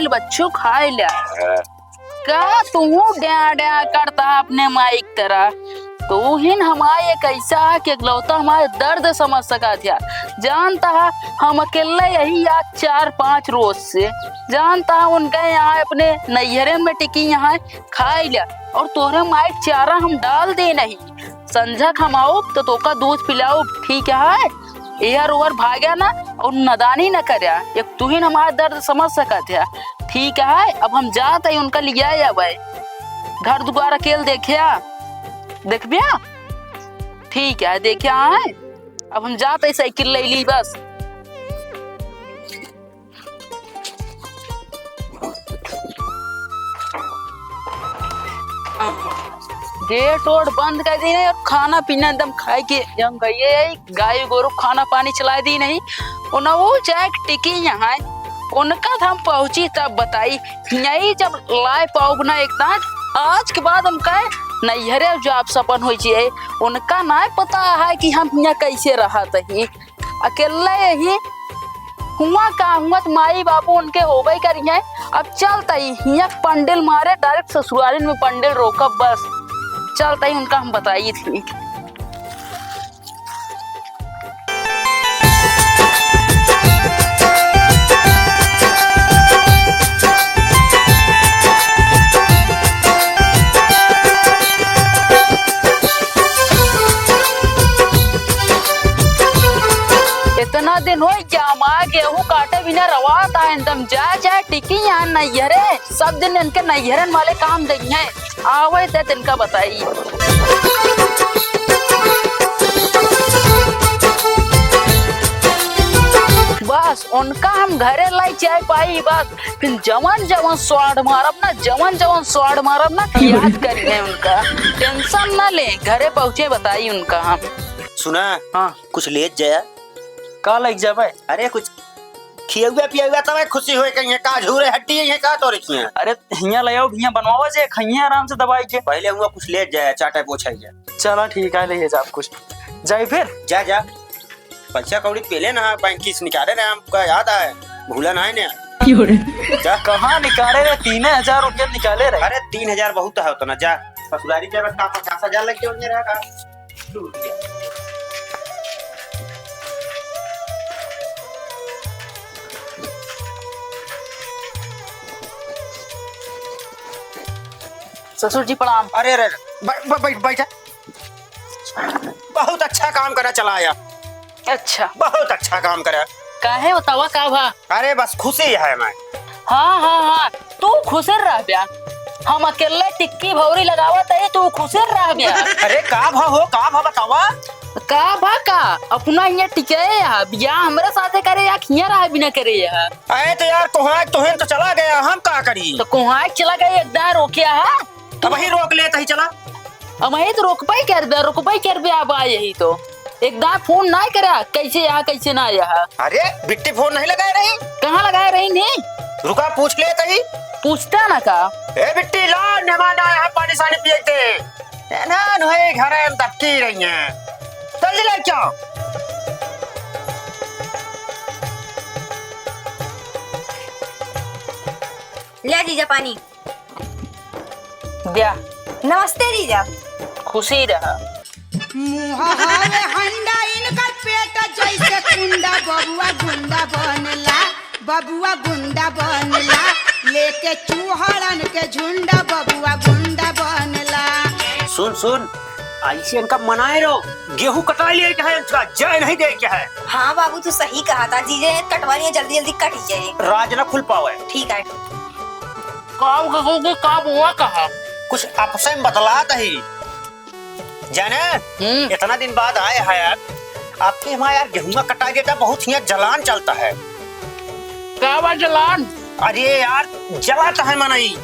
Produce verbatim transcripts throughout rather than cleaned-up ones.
बच्चू खाए ल्या। हाँ। का तुहू ड्या ड्या करता अपने माई की तरह? तू हिन हमार एक ऐसा है कि इकलौता हमार दर्द समझ सकत है। जानता है, हम अकेले यही आज चार पाँच रोज से, जानता है, उनके यहाँ अपने नैहरे में टिकी यहाँ खाए ल्या, और तोहरे माई के चारा हम डाल दे नहीं। संझा खमाउब तो तोका दूध पिलाउब, ठीक है? एहर ओहर भाग्या ना और नदानी न कर्या। एक तू ही हमार दर्द समझ सकत है, ठीक है? अब हम जात है उनका लिया आवे। घर दुआर अकेल देख्या, देखब्या? ठीक है, देख्या है। अब हम जात है साइकिल ले ली बस। गेट ओट बंद कर दी नहीं और खाना पीना एकदम खाए के जम गई है। गाय गोरु खाना पानी चलाए दी नहीं, उन्हें वो जाए टिकी यहाँ, उनका तो हम पहुँची तब बताई। यही जब लाए पाउब ना एक दांत, आज के बाद हम कहे नैहरे जाब सपन हो जाए। उनका ना पता है कि हम यहाँ कैसे रहत ही। अकेले यही हुआ का हुआ त माई बाबू उनके होबे करिहैं। अब चलत ही हियाँ पंडिल मारे, डायरेक्ट ससुरारिन में पंडिल रोकब बस। चलत ही उनका हम बताई थी। इतना दिन होई जामा गेहूं काटे बिना रवात है, एकदम जा जा टिकी यहाँ नैहरे, सब दिन इनके नैहरन वाले काम देइहैं, आवे ते तिनका बताई। बस उनका हम घरे लाई जाए पाई, बस फिर जवन जवन स्वाड़ मारब ना, जवन जवन स्वाड़ मारब ना, याद करिहैं उनका। टेंशन ना ले, घरे पहुँचे बताई उनका हम। सुना? हाँ। कुछ लेत जाया। का लइक जाबे? अरे कुछ खियउआ पियउआ तब खुशी होए कहिहैं, का झूरे हड्डी है का तोरे खिया? अरे हियाँ ले आओ, हियाँ बनवावा जे, खइहैं आराम से दबाई के। पहले हुआ कुछ लेत जाया, चाटे पोछाई जा। चला ठीक है, ले जाब कुछ। जाई फिर? जा, जा। पैसा कौड़ी पेले ना, बैंक से निकाले रहे, हमका याद आए, भूला ना है ने। क्यों रे? जा। कहाँ निकाले रहे? तीन हजार रुपया निकाले रहे। अरे, तीन हजार बहुत है उतना, जा। ससुरारी के बस का पचास हजार लग गए, उतने रहा का? ससुर जी, प्रणाम। अरे, अरे, अरे, बै-, बै-, बैठ, बैठ। बहुत अच्छा काम करा चला आया। अच्छा। बहुत अच्छा काम करा। काहे बतावा का भा? अरे बस खुशी है मैं। हाँ, हाँ, हाँ, तू खुशी रह ब्या। हम अकेले टिक्की भौरी लगावत है, तू खुशी रह ब्या। अरे का भा हो, का भा बतावा? का भा का? अपना हियाँ टिके या, बियाह हमरे साथे करे या हियाँ रह बिना करे या। अरे तो यार कोहाय तोहन तो चला गया, हम का करी? तो कोहाय चला गया, एक दार रोकिया है। तब ही रोक लेत ही चला। अब यही तो रोकबे करबे, रोकबे करबे, अब आ यही तो। एक दार फोन नाहीं करा, कैसे यहाँ, कैसे ना यहाँ। अरे, बिट्टी फोन नहीं लगाए रही? कहाँ लगाए रही नहीं? रुका, पूछ लेत ही। पूछता ना का? ए बिट्टी, ला, मेहमान आए हैं, पानी सानी पिए थे। ए ना, नोहे घर है, हम तब की रही हैं। जल्दी लेके आओ। ले जीजा पानी। द्या। नमस्ते जीजा। खुशी रहा। मुँह हवे हंडा, इनकर पेट जैसे कुंडा, बबुआ गुंडा बनला, बबुआ गुंडा बनला, लेके चूहड़न के झुंडा, बबुआ गुंडा बनला। सुन, सुन, ऐसे इनका मनाए रहो, गेहूं कटाई लिए के है, इनका जय नहीं दे के है। हाँ बाबू, तू सही कहा था, जीजे कटवा लिए, जल्दी जल्दी कट जाए। राज ना खुल पावे। ठीक है। काम का, का, का, का हुआ कहा? कुछ आपसे में बतलात ही। जाने, हम्म। इतना दिन बाद आए हैं यार, आपके हमारे यार गेहुआ कटा गया था, बहुत हियाँ जलान चलता है। का बा जलान? अरे यार, जलाता है मनई।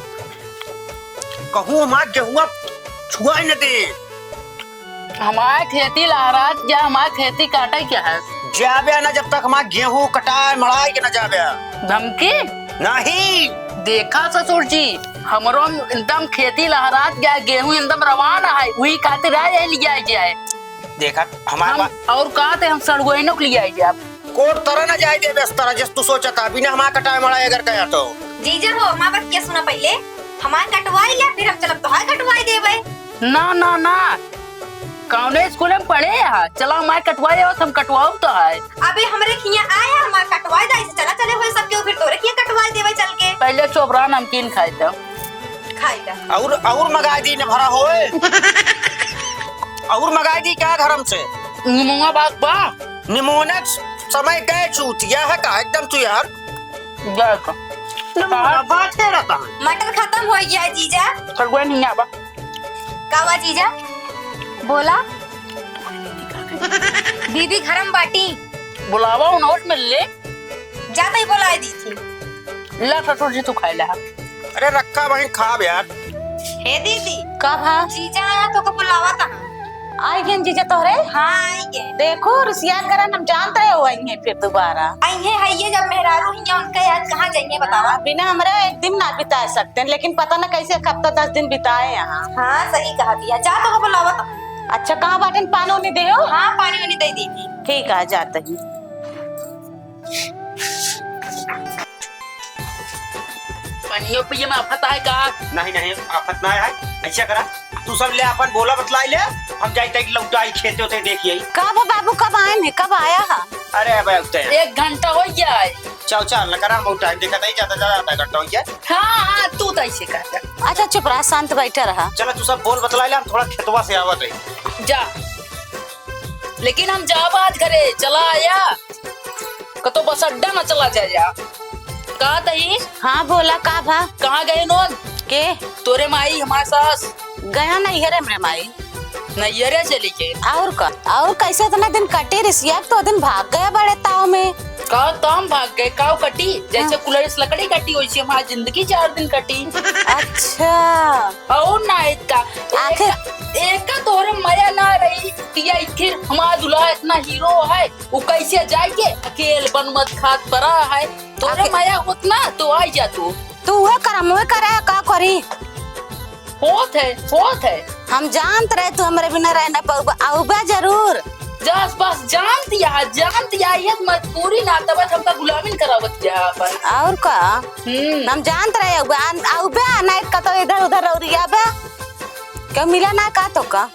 कहूँ हमार गेहुआ छुआ ही न दे। हमार खेती लहरात क्या, हमार खेती काटे क्या है? जाबे ना जब तक हमार गेहूं कटाए मड़ाए के ना जाबे। धमकी? नहीं। देखा ससुर जी, हमरो एकदम खेती लहरात गया, गेहूं एकदम रवाना है, वही खातिर आए, यही लिया जाए। देखा, हमार हम बा- और कहा थे हम सड़ुआइनों के लिए आए जाए। कोट तरह ना जाए देबे इस तरह, जस तू सोचा था, बिना हमार कटाए मड़ाए अगर गया तो। जीजा हो, हमार बतिया सुना पहिले, हमार कटवाई ला, फिर हम चलब तोहार कटवाई देबै। ना, ना, ना, कौने स्कूल में पढ़े हा? चला हमार कटवाई आवत, हम कटवाऊ तो है। अबे हमरे खिया आया, हमार कटवाई दा, इसे चला चले होए सब केहू, फिर तोरे खिया कटवाई देबै चल के। पहिले चोपड़ा नमकीन खाई दा। खाई दा। और, और मगाई दी न भरा होए। और मगाई दी का घरम से? निमोआ बाग बा? निमोनक समय गए चूतिया है का एकदम तू यार। गए का। निमोना बात है रहता है। मटर खतम होइ गया है जीजा। कल गए नहीं आवा। का हुआ जीजा? बोला। दीदी घरम बाटी। बुलावा उन और मिल ले। जाते ही बोलाए दी थी। ला ससुर जी तू खाए ला। अरे रखा बहिन खाब यार। हे दीदी। का भा? जीजा आया तो का बुलावा था। आई गए जीजा तोहरे? हाँ, आई गए। देखो, रुसियात करन हम जानत रहे हो, आई हैं फिर दोबारा। आई हैं, है ये जब मेहरारू हियाँ उनके याद कहाँ जाइए बतावा? हाँ, बिना हमरे एक दिन ना बिता सकते हैं, लेकिन पता ना कैसे एक हफ्ता दस दिन बिताए यहाँ। हाँ, सही कहा दिया। जा तो का बुलावा था। अच्छा, कहाँ बाटन, पानी उनी दे हो? हाँ, पानी उनी दे दी थी। ठीक है, जाते ही। पानियो पिए में आफत आए का? नहीं, नहीं, आफत ना आए है। ऐसा करा, तू सब ले अपन बोला बतलाई ले, हम जाई तक लौटाई खेते होते देखिए। कब बाबू, कब आए हैं, कब आया है? अरे अब उठते हैं। एक घंटा हो गया है। चल, चल, न करा, हम टाइम देखा था ही, ज्यादा, ज्यादा आधा घंटा हो गया। हाँ, हाँ, तू तो ऐसे कर। अच्छा, चुप रहा, शांत बैठा रहा। चला, तू सब बोल बतलाई ले, हम थोड़ा खेतवा से आवत है। जा, लेकिन हम जाब आज घरे, चला आया। कतो बस अड्डा न चला जाया। का तही? हाँ, बोला, का भा? कहाँ गए नोन? के? तोरे माई, हमार सास। गया नैहरे हमरे माई। नैहरे चली गए। और का? और कैसे इतना दिन कटी रिसिया, तो दिन भाग गया बड़े ताव में। का ताव भाग गए, काव कटी? जैसे हाँ। कुलरिस लकड़ी कटी, वैसे हमार जिंदगी चार दिन कटी। अच्छा। और ना इतना। आखिर एक, एक का तोरे मया ना रही, कि आखिर हमार दुल्हा इतना हीरो है, वो कैसे जाए के अकेल बन मत खात परा है। तोरे आखिर मया होत ना तो आई जा तू। तू उहे कर, हम उहे करे, का करी? होत है, होत है। हम जानत रहे तू हमरे बिना रह ना पउबा, आउबा जरूर। जस बस जानत या, जानत या, ये मजबूरी ना तब हमका गुलामी करावत जा अपन। और का? हम्म। हम जानत रहे आउबा, आन-, आउबा, ना कतो इधर उधर रौरिया बा। क्यों मिला ना का तो का?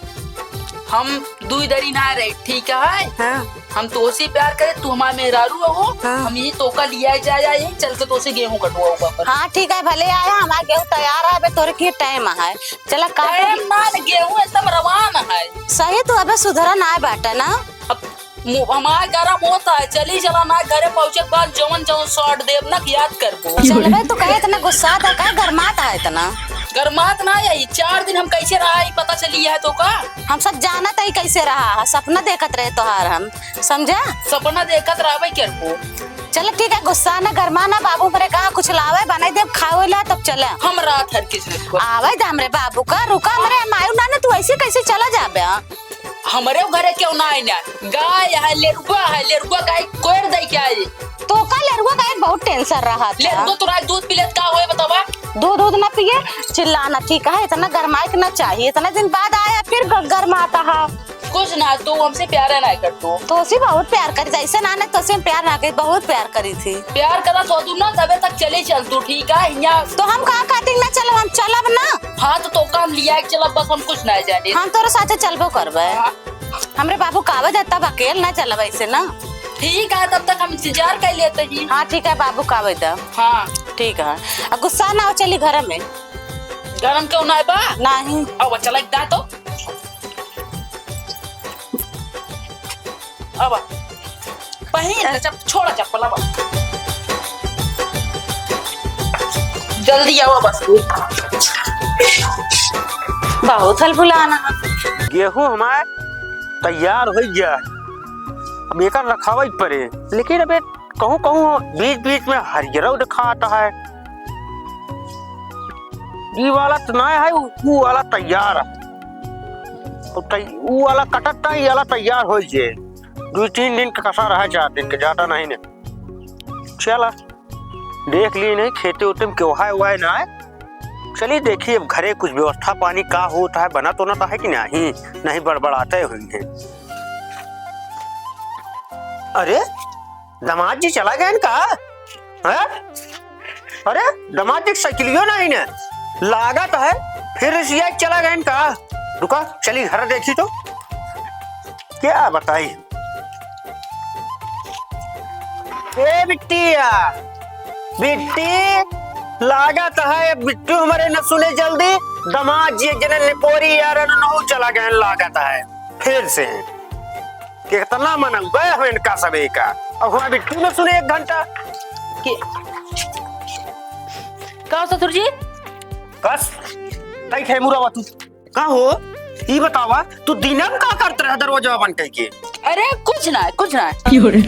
हम दुई दरी ना रहे, ठीक है? हाँ। हम तोसे प्यार करे, तू हमार मेहरारू हो, हाँ। हम यही तोका लिया जाए, यही चल के तोसे गेहूं कटवाओ वापस। हाँ, ठीक है, भले आया, हमार गेहूं तैयार है, अबे तोरे के टाइम है। चला काट टाइम दे। ना, गेहूं एकदम रवान है। सही, तू अबे सुधरा ना बाटा ना। अब मु-, हमार गरम होता है, चली चला ना, घरे पहुंचे के बाद जवन जवन शॉट देब ना, याद करबो। चलबे, तू कहे इतना गुस्सा था, काहे गरमात है इतना? गरमात ना यही, चार दिन हम कैसे रहा, ई पता चली है तो का? हम सब जानत है कैसे रहा है, सपना देखत रहे तोहार हम, समझा? सपना देखत रहबे करबो। चल ठीक है, गुस्सा ना, गरमा ना, बाबू मेरे कहा कुछ लावे, बनाई देब, खावे ला, तब चले। हम रात हर किस को। आवे दे हमरे बाबू का, रुका हमरे मायू ना, ना, तू ऐसे कैसे चला जाबे? हमरे घरे क्यों ना आए ना? गाय है, लेरुआ है, लेरुआ गाय कोयर दे के आई। तो का लेरुआ गाय बहुत टेंशन रहा था। लेरुआ तो रात दूध पी लेत का होए बतावा? दूध, दूध ना पिए, चिल्लाना ठीक है, इतना गरमाए के ना चाहिए, इतना दिन बाद आया फिर ग-, गरमाता है। कुछ ना, तू हमसे प्यार ना कर तू। तो उसी बहुत प्यार करी, जैसे ना, ना तो उसे प्यार ना करी, बहुत प्यार करी थी। प्यार करा तो तू ना, तबे तक चले चल तू, ठीक है? यहाँ तो हम कहा खातिर ना चलब, हम चलब ना। हाँ, तो, तो काम लिया के चलब, बस हम कुछ ना जाने। हम तोरे साथे चलबो करबे। हाँ। हमरे बाबू का आवे दे, तब अकेल ना चलब ऐसे ना। ठीक है, तब तक हम इंतजार कर लेते ही। हाँ, ठीक है, बाबू का आवे दे। हाँ। ठीक है, अब गुस्सा ना हो, चली घर में। घर में क्यों ना आए बा? नहीं। अब चला एक दा तो। अब पहिन ले चप-, छोड़ा चप्पल अब। जल्दी आवा बस तू। बहुत हलफुलाना। गेहूं हमार तैयार हो गया है, अब एकर रखावे पड़े, लेकिन अबे कहूँ कहूँ बीच बीच में हरियरो दिखाता है। ई वाला तो ना है, उ, उ वाला तैयार है। उ तै-, उ वाला कटत ना, ई वाला तैयार हो जे। दुई तीन दिन का कसा रहा, चार दिन के, ज्यादा नहीं ने। चला, देख लिए नहीं, खेते उते में क्यों है, हुआ है ना है। चलिए देखिए, अब घरे कुछ व्यवस्था पानी का होता है, बना तो ना तो है कि नहीं, नहीं बड़बड़ाते हुए हैं। अरे, दामाद जी चला गए का? हैं? अरे, दमाद जी क साइकिलियो नाहीं न, लागत है फिर रिसियाइ चला गएन का। रुका, चली घर देखी तो। क्या बताई? ए बिट्टिया, बिट्टी, लागत है अब बिट्टू हमरे न सुने जल्दी। दमाद जी एक जने लिपोरी यार न नहु चला गएन लागत है फिर से। कितना मन गए हो इनका सबे का। अब हुआ बिट्टू न सुने एक घंटा। कि का ससुर जी? कस, कई खे मुरावा तू। का हो, ई बतावा, तू दिनम का करत रहे दरवाजा बंद कइके? अरे, कुछ ना, कुछ ना। क्यों रे?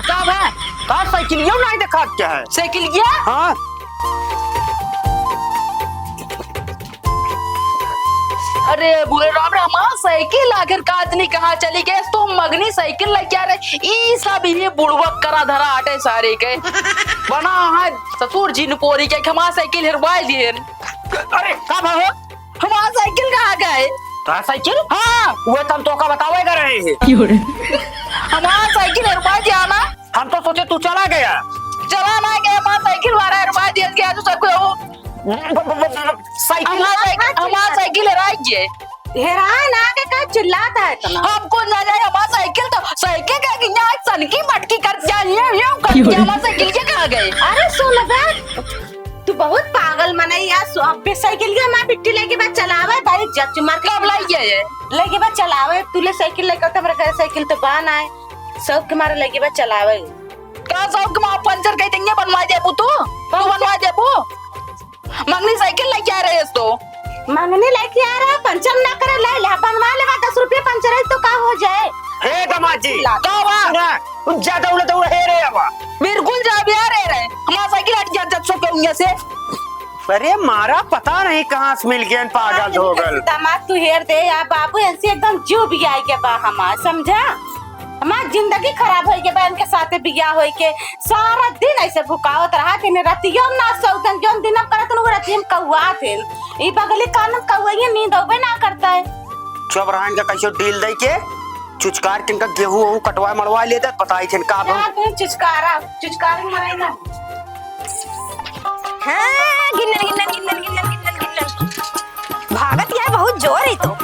का बा? का साइकिलियो नाहीं देखात क्या है? साइकिलिया? हाँ। अरे, बुरे राम रे, हमार साइकिल आखिर का आदमी कहाँ चली गए? तो मंगनी साइकिल लेके आ रहे, ई सब ये बुड़बक करा धरा आटे सारे के। बना है ससुर जी न पोरी के, हमार साइकिल हेरवाए दिए। अरे, का भा हो? हमार साइकिल कहाँ गए? तोहार साइकिल? हाँ। वो तो हम तोका बतावे का रहे हैं। क्यों रे? हमार साइकिल हेरवा दिया ना। हम तो सोचे तू चला गया। चला ना गया, हमार साइकिल वाला हेरवा दिया गया, तू सबको। साइकिल हमार साइकिल, हमार साइकिल हेराई गए। हेराए ना के का चिल्लात है इतना? हमको ना जाए, हमार साइकिल तो, साइकिल का कि यहाँ सनकी मटकी कर दिया, ये, ये कर दिया, हमार साइकिल के कहाँ गए? अरे सुन बे, तू बहुत पागल मनई यार। सु-, अबे साइकिल के हमार बिट्टी लेके बा चलावे भाई, जच मार के कब लाई गया ये? लेके बा चलावे, तू ले साइकिल लेके तो हमारे घर साइकिल तो बा ना है। शौक के मारे लेके बा चलावे। का शौक के मारे पंचर कहीं तंगे बनवा देबू तू? तू बनवा देबू? मंगनी साइकिल लेके आ रहे तो। मंगनी लेके आ रहा, पंचर ना करे, ले ले, बनवा लेवा, दस रुपये पंचर है तो का हो जाए? हे दमाद जी, ला। का बा? सुना, ज्यादा उड़े तो उड़े हे रे आवा। बिल्कुल जा भी आ रहे रहे। हमार साइकिल हट गया जब सो के उंगे से। अरे मारा पता नहीं कहाँ से मिल गया, पागल हो गल। दामाद तू हेर दे या बाबू, ऐसे एकदम जीव भी आई के बा हमार, समझा? हमार जिंदगी खराब होई के बा इनके साथे बियाह होई के। सारा दिन ऐसे भुकावत रहा थे, रतियों ना सौतन, जौन दिन करत न वो रतियों में कौआ थे। ई बगली कान में कौआ, ये नींद अबे ना करता है। चुप रहा, इनका कैसे डील दे के चुचकार के इनका गेहूं वहूं कटवा मड़वा लेते, बताई थे इनका अब हम। जा तू चुचकारा, चुचकार मराई ना। हाँ, गिन्नल, गिन्नल, गिन्नल। भागत यह बहुत जोर है तो।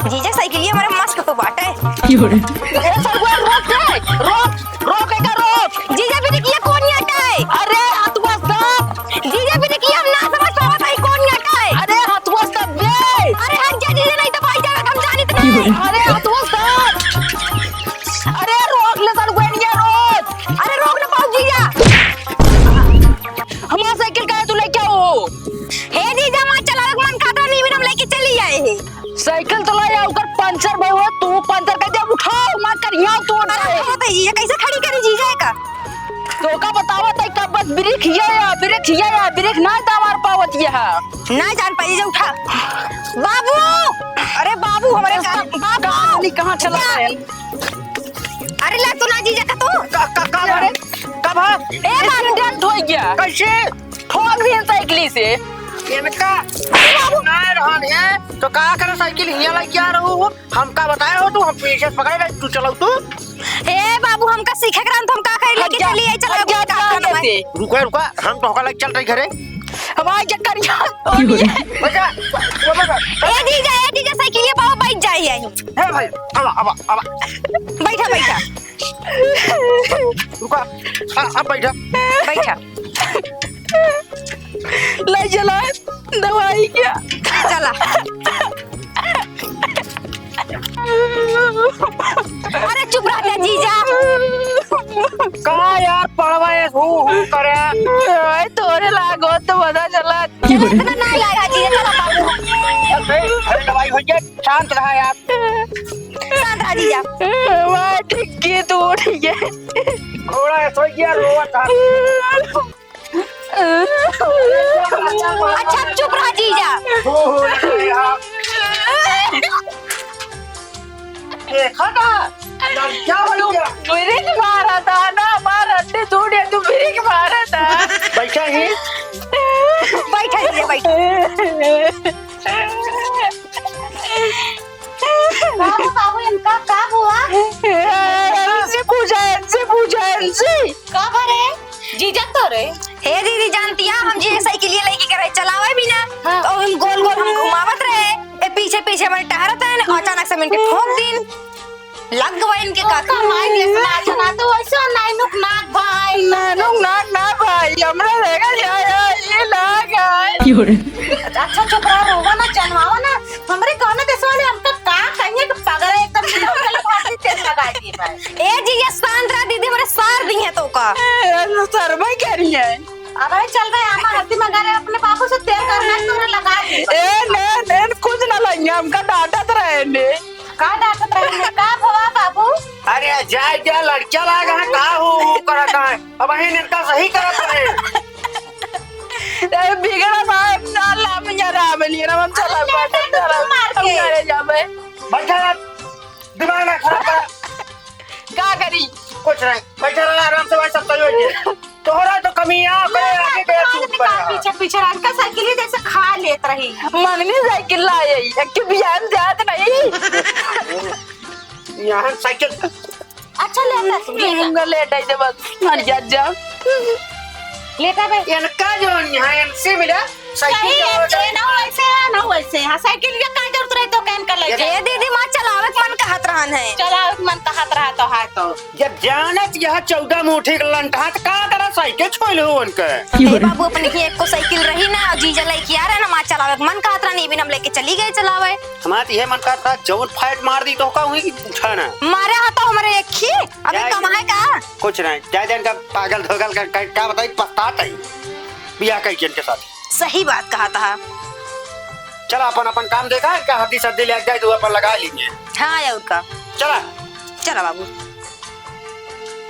जीजा साइकिलिया हमारे मस्त तो बाटे। क्यों रे? ए, सरगुआ, रोक दे, रोक, रोक, एका रोक। जीजा ब्रेकिया कौन अटाए? अरे, हथुआ साहब। जीजा ब्रेकिया हम ना समझ पावत है, कौन अटाए? अरे, हथुआ साहब, बे। अरे, हट जा जीजा, नहीं तो भाई जावे, हम जानित नहीं। अरे, हथुआ साहब। अरे, रोक ले, सरगुआ, रोक। अरे, रोक ना पाऊ जीजा। हमार साइकिल काहे तू लेके आओ? हे जीजा, हमार चलावे के मन करता नहीं, हम लेके चली आए हैं। साइकिल तो लाई, ओकर पंचर भई हुआ, तू पंचर कर दे, उठाओ, मत कर, यहाँ तू उठा। अरे, तो ये कैसे खड़ी करी जीजा का? तो का बतावत है, कब बस ब्रेक ये या, ब्रेक ये या, ब्रेक ना दबार पावत ये है। ना जान पाई, जीजा उठा। बाबू, अरे बाबू, हमारे का, बाबू। कहाँ चला गए? अरे ला तू ना जीजा का तू। का, का, का भरे? का भा? ए बाबू। एक्सीडेंट हो गया। कैसे? ठोक दिए साइकिल से। इनका अरे बाबू। ना रहन है, तो का करे साइकिल हियां लग जा रहू हो? हमका बताए हो तू, हम पीछे से पकड़े रहे, तू चलाऊ तू। ए बाबू, हमका सीखे के रहन तो हम का करे, लेके हट जा, चली आई, चला हट जा, हट जा, हट जा। रुका, रुका, हम तो होका लग चल रही घरे। हमारे चक्कर यहाँ। बचा, बचा। ए जीजा, ए जीजा, साइकिल ये बाबू बैठ जाइए। ए भाई, आवा, आवा, आवा। बैठा, बैठा। रुका, आ, अब बैठा। बैठा। ले चला, दवाई क्या? चला। अरे चुप रह जा जीजा। का यार, पड़वा ये हू हू करे। ओए, तोरे लागो तो पता चला। चला, इतना ना लगा जीजा, चला बाबू। अरे, अरे, दवाई हो गया, शांत रहा यार। शांत रहा जीजा। वाह, ठीक है, तू उठ गया। घोड़ा है, सो गया, रोवा था। अच्छा, चुप रहा जीजा। देखा ना, लड़कियां बन गया। ब्रेक मारा था ना, मार अंडे तोड़े, तू ब्रेक मारा था। बैठा ही। बैठा जीजा, बैठा। बाबू, बाबू, इनका का हुआ? इनसे पूछा, इनसे पूछा, इनसे। का भरे? जीजा तो हे दीदी, जानती है, हम जे साइकिलिया लेके करे चलावे भी ना, हाँ। तो हम गोल गोल हम घुमावत रहे, ए पीछे पीछे हमारे टहरत रहे, अचानक से हम इनके ठोक दीन, लग गवा इनके काका। माई के नाच ना तो वैसे नाइनुक नाक भाई। नाइनुक नाक ना भाई, हमरा लगा जाए, ये ना गए। अच्छा चुप रहा, रोवा ना, चनवावा ना, हमरे कौनो देश वाले हमका का कहिए कि पगला एकदम से होटल फाटी तेल लगा दिए भाई। ए जी, ये शांत रहा दीदी, हमरे सार दी है तो का। ए, सर भाई कह रही है। अब भाई चल रहे, हम हल्दी मंगा रहे अपने बाबू से, तेल करना है, तोरा लगा दी। ए, ने, ने, कुछ ना लइया, हमका डांटत रहे ने। का डांटत रहे ने? का भवा बाबू? अरे, जाए जा, लड़किया लाग है, का हो, हो करत है? अब अहीं इनका सही करत रहे। ए, बिगड़ा साहब, ना ला, मैया राम लिए, हम चला, अरे, बाटे, चला, मार हम के। घरे जाबे। बैठा रह, दिमाग ना खराब कर। का करी? कुछ नहीं, बैठा रह, आराम से, भाई, सब सही हो जाए। तोहरा तो कमी आ, करे आगे गया तू ऊपर। पीछे, पीछे रह, इनका साइकिल ही जैसे खा लेत रही। मंगनी साइकिल लाए, एक के बियाह में जात नहीं। यहाँ साइकिल अच्छा, लेटा तू, लेटा। हम लेटा ही दे बस, मर जा, जा। लेटा बे। इनका जो यहाँ इनसे मिला, साइकिल सही का है, ऑर्डर। ये ना वैसे है, ना वैसे है। हाँ, साइकिल के का जरूरत रहे तो कहन कर ले ये जा। ए दीदी, माँ चलावे के मन कहत रहन है। चलावे के मन कहत रहा तो है तो। जब जानत यह चौदह मुठी के लंठा, तो का करा साइकिल छोड़ हो उनके? ए बाबू, अपने ही एक को साइकिल रही ना, और जीजा लेके आ रहे ना, माँ चलावे के मन कहत रहन, ये भी हम लेके चली गए चलावे। हमार तो यह मन कहत रहा, जौन फाइट मार दी तो का हुई कि उठा ना। मारे हा तो हमरे एक ही, अबे क्या कम है का? कुछ नहीं, जा जा इनका पागल धोगल का, का, का बताई, पछतात है बियाह कई के इनके साथ। सही बात कहत हा। चला अपन, अपन काम देखा, इनका हल्दी सद्दी ले जाए, तू अपन लगा लीजिए। हाँ, और का? चला। चला बाबू।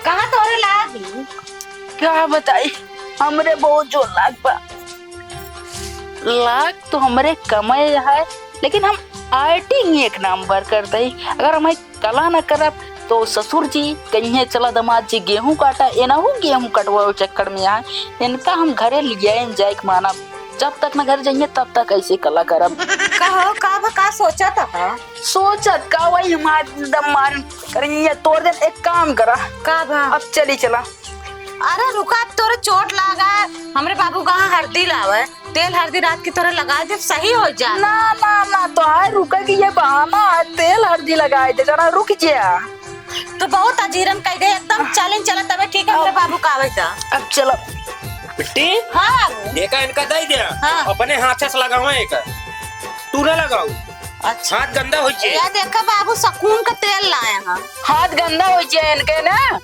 कहाँ तोरे लागी? का बताई, हमरे बहुत जोर लाग बा। लाग तो हमरे कमे है, लेकिन हम acting एक नंबर करत ही। अगर हम कला न करब, तो ससुर जी कहिए, "चला दमाद जी गेहूं काटा," एनहू गेहूं कटवावे चक्कर में आए। इनका हम घरे लियाए न जाए के मानब, जब तक न घर जाइए, तब तक ऐसे कला करब। कहो, का बा, का सोचत ह? सोचत का, वही हमार दम मार करिए, तोड़ दे। एक काम करा। का बा? अब चली चला। अरे रुका, अब तोरे चोट लागा, हमरे बाबू कहाँ हरदी लावे, तेल हरदी रात की तोरे लगा दे, सही हो जा। ना, ना, ना, तोहार रुके की ये बहाना है, तेल हरदी लगाए दे, जरा रुक जा। तो बहुत अजीरन कह दे, एकदम चलिन चला तबे ठीक है, हमरे बाबू का आवे दा। अब चला। बिट्टी, हाँ बाबू। देखा इनका दे दे, हाँ। अपने हाथे से लगावे एक, तू ना लगाऊ। अच्छा। हाथ गंदा हो जाए। या देखा बाबू, सकून का तेल लाए हैं। हाथ गंदा हो जाए इनके ना,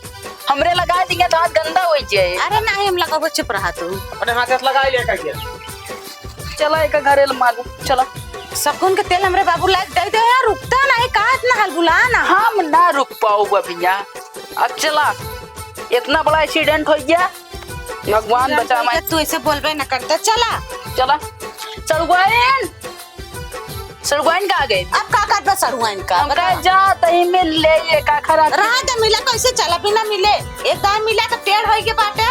हमरे लगा दिए तो हाथ गंदा हो जाए। अरे नहीं, हम लगाबो, चुप रहा तू। अपने हाथ से लगा ले कहिए। चला एक घरे मारू, चला। सकून के तेल हमरे बाबू लाग दे दे यार, रुकता नहीं, कहाँ इतना हलबुला ना। हम ना रुक पाऊ भैया, अब चला, इतना बड़ा accident हो गया, भगवान बचा मैं। तू ऐसे बोलबे न करता, चला। चला। सड़ुआइन, सड़ुआइन कहाँ गए? अब का करबा सड़ुआइन का? हम बता। कहा जा, तही मिल ले, ये का खराब? रहा दे, मिला कैसे चला बिना मिले? एक दान मिला तो टेढ़ होई के बाटे।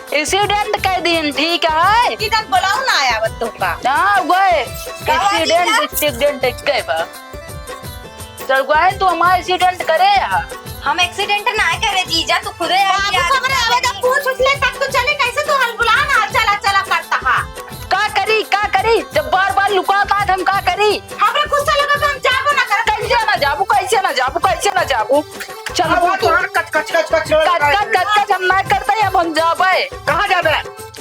Accident कर दिन, ठीक है? Accident बोलाओ ना आया अब तो का। हाँ, वो है। का हुआ accident, जीजा? Accident एक गए बा। सड़ुआइन, तू हमारा accident करे हा? हम accident ना करे जीजा, तू खुदे आई बाबू, यार। हमरे आवे जब पूछ उछ ले तब तो चली, कैसे तू हलबुला ना चला चला करता हा? का करी, का करी? जब बार बार लुकात आत हम का करी? हमरे गुस्सा लगा तो हम जाबो ना करब। कैसे ना जाबू, कैसे ना जाबू, कैसे ना जाबू? चल अब बू तू। तोहर कच कच कच कच कच कच कच हम ना करते, अब हम जाबे। कहाँ जाबे?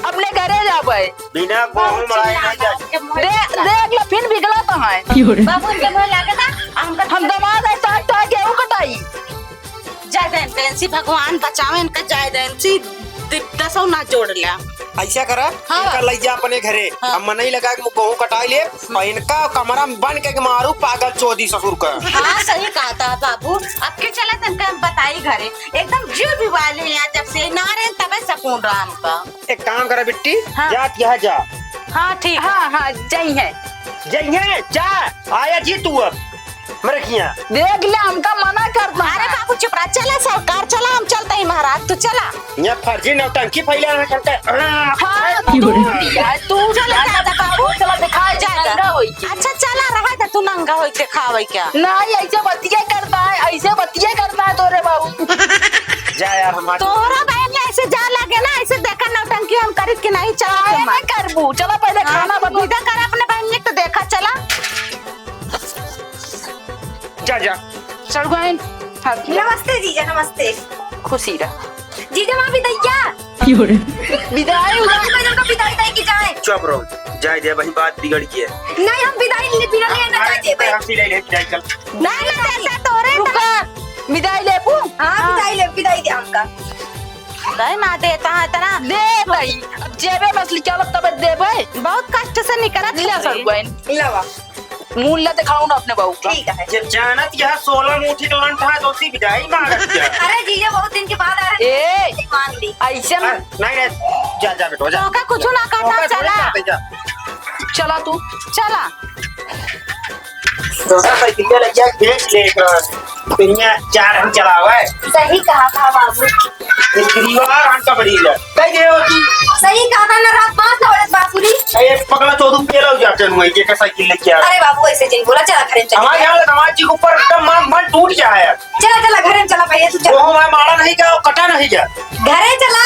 अपने घरे जाबे। बिना गेहूं मड़ाए ना जाए। दे-, देख ले, फिर बिगड़ा तो है। बाबू, इनके मुंह लागे ना, हमका हम दमाद है, तो, तो गेहूं कटाई। जाए दे इनके, इनसे भगवान बचावे, इनका जाए दे, इनसे दि-, दसों ना जोड़ ले। ऐसा करा, हाँ। इनका लई जा अपने घरे। हाँ। हम मनई लगा के गेहूं कटाई ले, हम्म। और इनका कमरा में बंद के मारू पागल चोदी ससुर का। हाँ, सही कहा था बाबू। अब के चला तनका हम बताई घरे। एकदम जीव भी वाले हैं, जब से ना रहे तबे सकून रहा हमका। एक काम करा बिट्टी, हाँ। जा, यहाँ जा। हाँ, ठीक है। हाँ, हाँ, जई है। जई है, जा, आया जी तू अब। मरे किया। देख ले, हमका मना करता अरे है। बाबू, चुप रहा। चला सरकार, चला, हम चलते ही महाराज, तू चला। यहाँ फर्जी नौटंकी फैला है, चलते। हाँ, तू दिया, तू चला, जा, जा, बाबू। चला, दिखा, जा, जा। नंगा होई के। अच्छा, चला, रहा था, तू नंगा होई के खावे क्या? नहीं, ऐसे बतिया करता है, ऐसे बतिया करता है तोरे बाबू। जा यार, हमारे तोहरा बहन ऐसे जा लगे ना, ऐसे देखा नौटंकी हम करित कि नहीं, चला काहे के मार। नहीं करबू? चला पहले हाँ, खाना बना। विदा कर अपने बहन के तो देखा, चला। जा, जा। सड़ुआइन, हाँ। नमस्ते जीजा, नमस्ते। खुशी रह। जीजा, वहाँ विदैया। विदाई हुआ। हम तो इनका विदाई दे के जाए। चुप रहो, जाए दे, वही बात बिगड़ गई है। नहीं, हम विदाई ले, बिना लिए ना जाए देबे। हम सिलाई ले, विदाई चल। नहीं, नहीं, नहीं, तोरे रुका, विदाई लेबू? हाँ, हाँ। विदाई ले, विदाई दे हमका। नहीं ना देता है इतना। दे दई, अब जेबे में असली चलब तब देबे। बहुत कष्ट से निकलत ले है। सड़ुआइन। लवा। मुँह ला दिखाओ ना अपने बहू का। ठीक है। जब जानत यह सोलह मुठी के लंठ है, तो उसी विदाई मारत क्या? अरे जीजा, बहुत दिन के बाद आ रहे हैं। ए, मान ली। ऐसे में अरे, नहीं, नहीं, जा, जा बेटो, जा। तोका कुछ ना कहता, तोका थोड़ी चला। कहते, जा। चला तू। चला। तोका साइकिल लग गया, खेत लेकर। दुनिया चार हम चलावे। सही कहा था बाबू। ये दीवार हम का बड़ी है। कह दे हो कि सही कहा था ना, रात पाँच ना बजे बांसुरी। ए, पगला चौदह पेला हो जाते हैं, ये कैसा किले क्या? अरे बाबू, ऐसे जिन बोला, चला घरे में चला। हमारे यहाँ समाज जी के ऊपर एकदम मन, मन टूट गया है। चला, चला, घरे में चला, पहले तू चला। वो हमारा मारा नहीं गया, वो कटा नहीं गया। घरे चला,